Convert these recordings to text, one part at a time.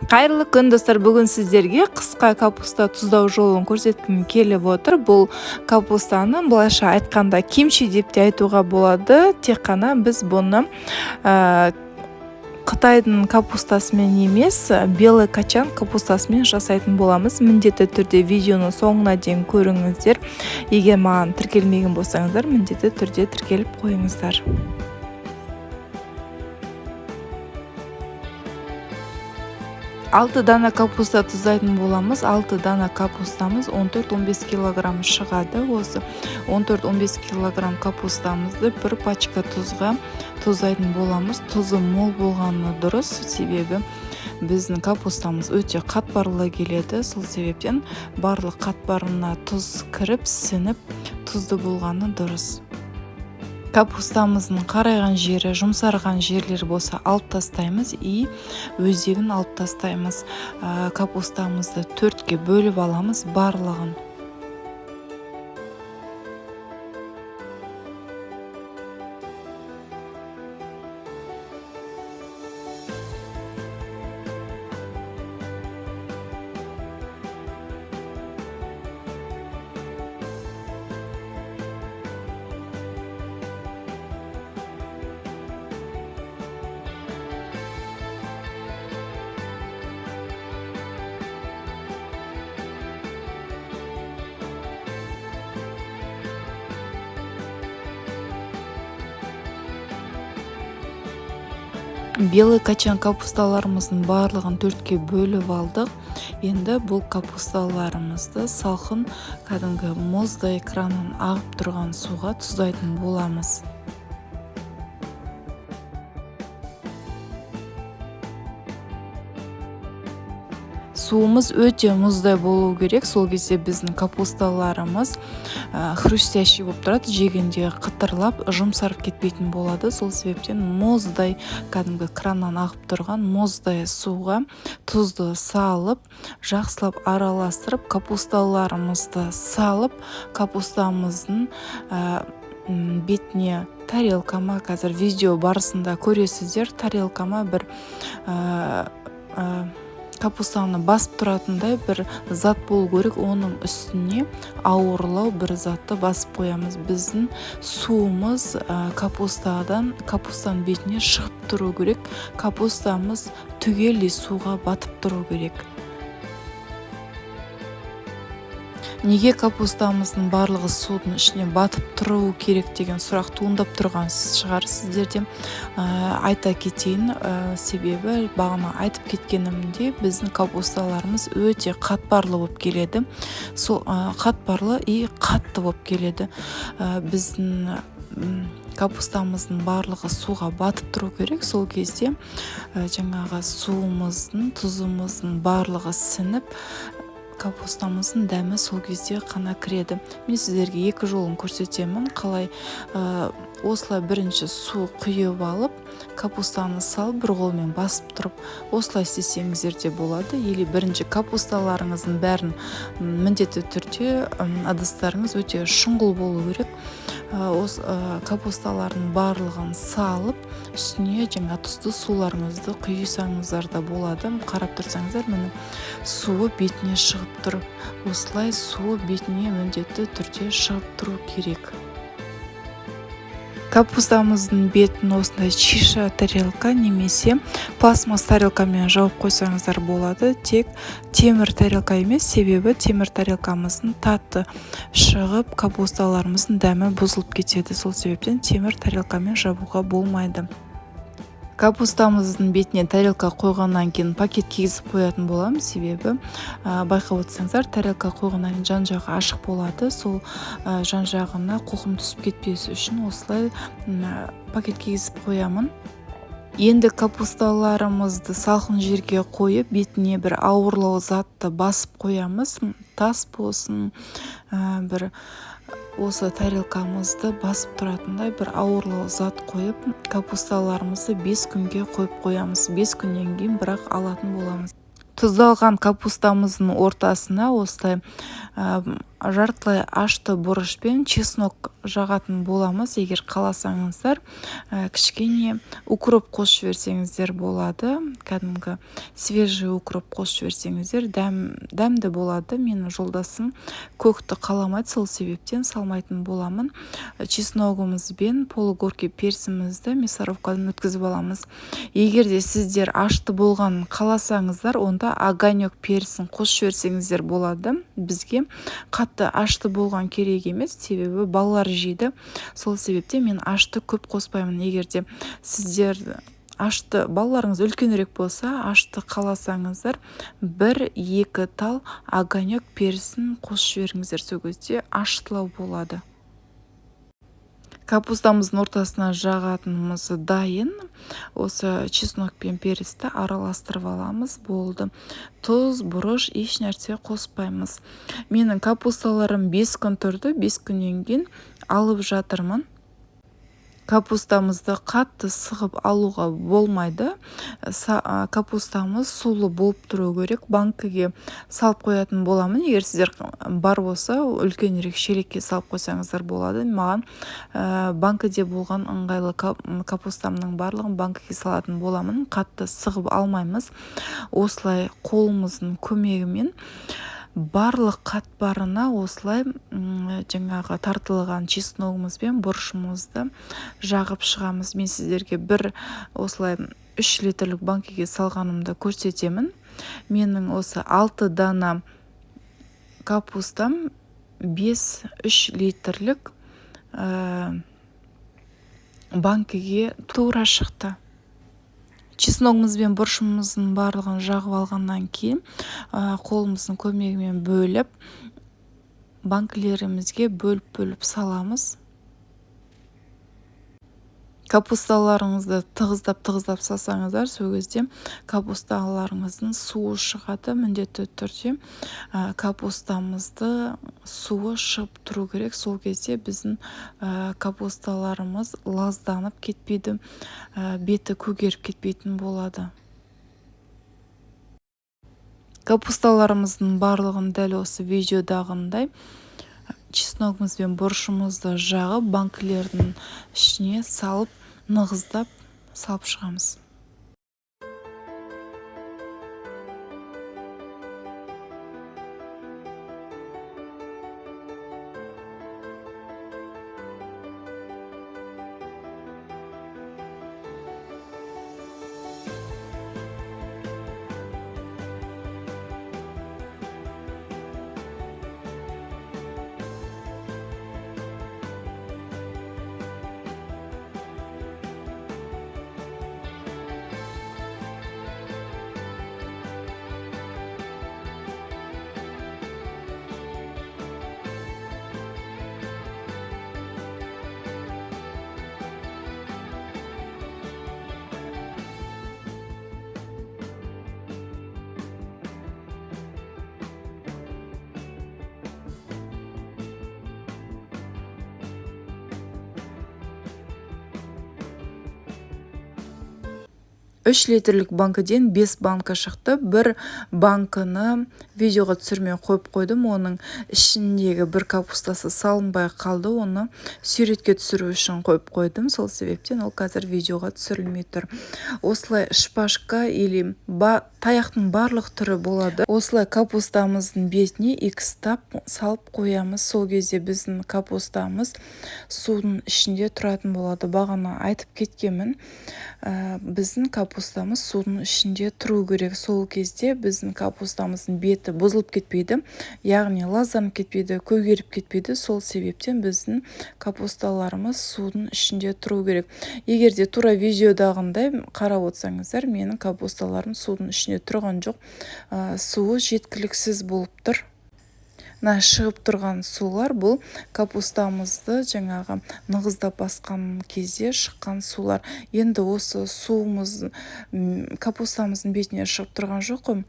Қайырлы күн, достар! Бүгін сіздерге қысқа капуста тұздау жолын көрсеткім келіп отыр. Бұл капустаны былайша айтқанда кимчи деп те айтуға болады. Тек қана біз бұны қытайдың капустасымен емес, белый качан капустасымен жасайтын боламыз. Міндетті түрде видеоның соңына дейін көріңіздер. Егер маған тіркелмеген болсаңыздар, міндетті түрде тіркеліп қойыңыздар. 6 дана капуста тұздайтын боламыз. 6 дана капустамыз 14-15 килограмм шығады. Осы 14-15 килограмм капустамызды бір пачка тұзға тұздайтын боламыз. Тұзы мол болғаны дұрыс, себебі біздің капустамыз өте қатпарлы келеді. Сол себептен барлық қатпарына тұз кіріп, сіңіп, тұзды болғаны дұрыс. Капустамыздың қарайған жері, жұмсарған жерлер болса, алып тастаймыз и өзегін алып тастаймыз. Капустамызды төртке бөліп аламыз барлығын. Белый качан капусталарымыздың барлығын төртке бөліп алдық. Енді бұл капусталарымызды салқын, кәдімгі мұздай, краннан ағып тұрған суға тұздайтын боламыз. Суымыз өте мұздай болу керек. Сол кезде біздің капусталарымыз хрустящий болып тұрады, жегенде қытырлап, жұмсарып кетпейтін болады. Сол себептен мұздай, кәдімгі краннан ағып тұрған мұздай суға тұзды салып, жақсылап араластырып, капусталарымызды салып, капустамыздың бетіне тарелка ма, қазір видео барысында көресіздер, тарелка ма, бір капустаны басып тұратындай бір зат болу керек. Оның үстіне ауырлау бір затты басып қоямыз. Біздің суымыз капустаның бетіне шығып тұру керек. Капустамыз түгелдей суға батып тұру керек. Неге капустамыздың барлығы судың ішіне батып тұруы керек деген сұрақ туындап тұрған шығар сіздерде. Айта кетейін, себебі бағана айтып кеткенімдей, біздің капусталарымыз өте қатпарлы болып келеді. Сол қатпарлы и қатты болып келеді. Біздің капустамыздың барлығы суға батып тұру керек. Сол кезде жаңағы суымыздың, тұзымыздың барлығы сіңіп, капустамыздың дәмі сол кезде қана кіреді. Мен сіздерге екі жолын көрсетемін қалай. Осылай бірінші су құйып алып, капустаны салып, бір қолмен басып тұрып, осылай істесеңіздер де болады. Или бірінші капусталарыңыздың бәрін, міндетті түрде ыдыстарыңыз өте шұңғыл болу керек. Осы капусталардың барлығын салып, үстіне жаңа тұзды суларыңызды құйсаңыздар да болады. Қарап тұрсаңыздар, міне, суы бетіне шығып тұр. Осылай суы бетіне міндетті түрде шығып тұру керек. Капустамыздың бетін осындай шиша тарелка немесе пластмасс тарелкамен жауып қойсаңыздар болады. Тек темір тарелка емес, себебі темір тарелкамыздың таты шығып, капусталарымыздың дәмі бұзылып кетеді. Сол себептен темір тарелкамен жабуға болмайды. Капустамыздың бетіне тарелка қойғаннан кейін пакет кигізіп қоятын боламыз, себебі байқап отырсаңыздар, тарелка қойғаннан кейін жан жағы ашық болады. Сол жан жағына қоқым түсіп кетпес үшін осылай пакет кигізіп қоямын. Енді капусталарымызды салқын жерге қойып, бетіне бір ауырлау затты басып қоямыз. Тас болсын, бір осы тарелкамызды басып тұратындай бір ауырлау зат қойып, капусталарымызды 5 күнге қойып қоямыз. 5 күннен кейін бірақ алатын боламыз. Тұздалған капустамыздың ортасына осылай Жартылай ашты бұрыш пен чеснок жағатын боламыз. Егер қаласаңыздар, кішкене укроп қосып жіберсеңіздер болады. Кәдімгі свежий укроп қосып жіберсеңіздер, дәмді болады. Менің жолдасым көкті қаламайды, сол себептен салмайтын боламын. Чесногымыз бен полугорький перцімізді мясорубкадан өткізіп аламыз. Егер де сіздер ашты болғанын қаласаңыздар, онда огонек перцін қосып жіберсеңіздер болады. Бізге қатты ашты болған керек емес, себебі балалар жейді. Сол себептен мен ашты көп қоспаймын. Егер де сіздер ашты, балаларыңыз үлкенірек болса, ашты қаласаңыздар, 1-2 тал огонек перісін қосып жіберіңіздер, сол кезде аштылау болады. Капустамыздың ортасына жағатынымыз дайын. Осы чеснок пен перісті араластырып аламыз, болды. Тұз, бұрыш, еш нәрсе қоспаймыз. Менің капусталарым 5 күн тұрды, 5 күннен кейін алып жатырмын. Капустамызды қатты сығып алуға болмайды. Капустамыз сулы болып тұру керек. Банкіге салып қоятын боламын. Егер сіздер бар болса, үлкенірек шелекке салып қойсаңыздар болады. Маған банкіде болған ыңғайлы. Капустамның барлығын банкіге салатын боламын. Қатты сығып алмаймыз. Осылай қолымыздың көмегімен барлық қатпарына осылай жаңағы тартылған чесногымыз бен бұрышымызды жағып шығамыз. Мен сіздерге бір осылай 3 литрлік банкіге салғанымды көрсетемін. Менің осы 6 дана капустам 5-3 литрлік банкіге тура шықты. Чесногымыз бен бұрышымыздың барлығын жағып алғаннан кейін, қолымыздың көмегімен бөліп, банкілерімізге бөліп-бөліп саламыз. Капусталарыңызды тығыздап-тығыздап салсаңыздар, сол кезде капусталарыңыздың суы шығады. Міндетті түрде капустамызды суы шығып тұру керек. Сол кезде біздің капусталарымыз лазданып кетпейді, беті көгеріп кетпейтін болады. Капусталарымыздың барлығын дәл осы видеодағындай чесногымыз бен бұрышымызды жағып, банкілердің ішіне салып, нығыздап салып шығамыз. 3 литрлік банкіден 5 банка шықты. Бір банкіні видеоға түсірмей қойып қойдым. Оның ішіндегі бір капустасы салынбай қалды. Оны суретке түсіру үшін қойып қойдым. Сол себептен ол қазір видеоға түсірілмей тұр. Осылай шпажка или таяқтың барлық түрі болады. Осылай капустамыздың бетіне икстап салып қоямыз. Сол кезде біздің капустамыз судың ішінде тұратын болады. Бағана айтып кеткенмін, біздің капустамыз судың ішінде тұру керек. Сол кезде біздің капустамыздың беті бұзылып кетпейді, яғни лазданып кетпейді, көгеріп кетпейді. Сол себептен біздің капусталарымыз судың ішінде тұру керек. Егер де тура видеодағындай қарап отырсаңыздар, менің капусталарым судың ішінде тұрған жоқ, суы жеткіліксіз болып тұр. Мына шығып тұрған сулар бұл капустамызды жаңағы нығыздап басқан кезде шыққан сулар. Енді осы суымыз, капустамыздың бетіне шығып тұрған жоқ қой.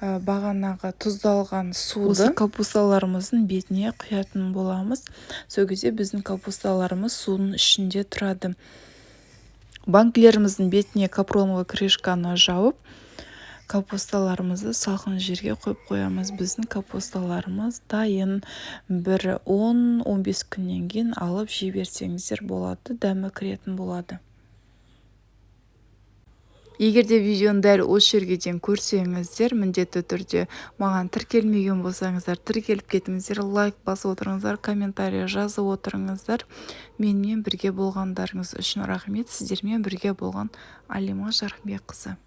Бағанағы тұздалған суды осы капусталарымыздың бетіне құятын боламыз. Сол кезде біздің капусталарымыз судың ішінде тұрады. Банкілеріміздің бетіне капроновый крышканы жауып, Капусталарымызды салқын жерге қойып қоямыз. Біздің капусталарымыз дайын. Бір 10-15 күннен кейін алып жей берсеңіздер болады, дәмі кіретін болады. Егер де видеоны дәл осы жерге дейін көрсеңіздер, міндетті түрде маған тіркелмеген болсаңыздар, тіркеліп кетіңіздер, лайк басып отырыңыздар, комментарий жазып отырыңыздар. Менімен бірге болғандарыңыз үшін рахмет. Сіздермен бірге болған Алима Жарқынбекқызы.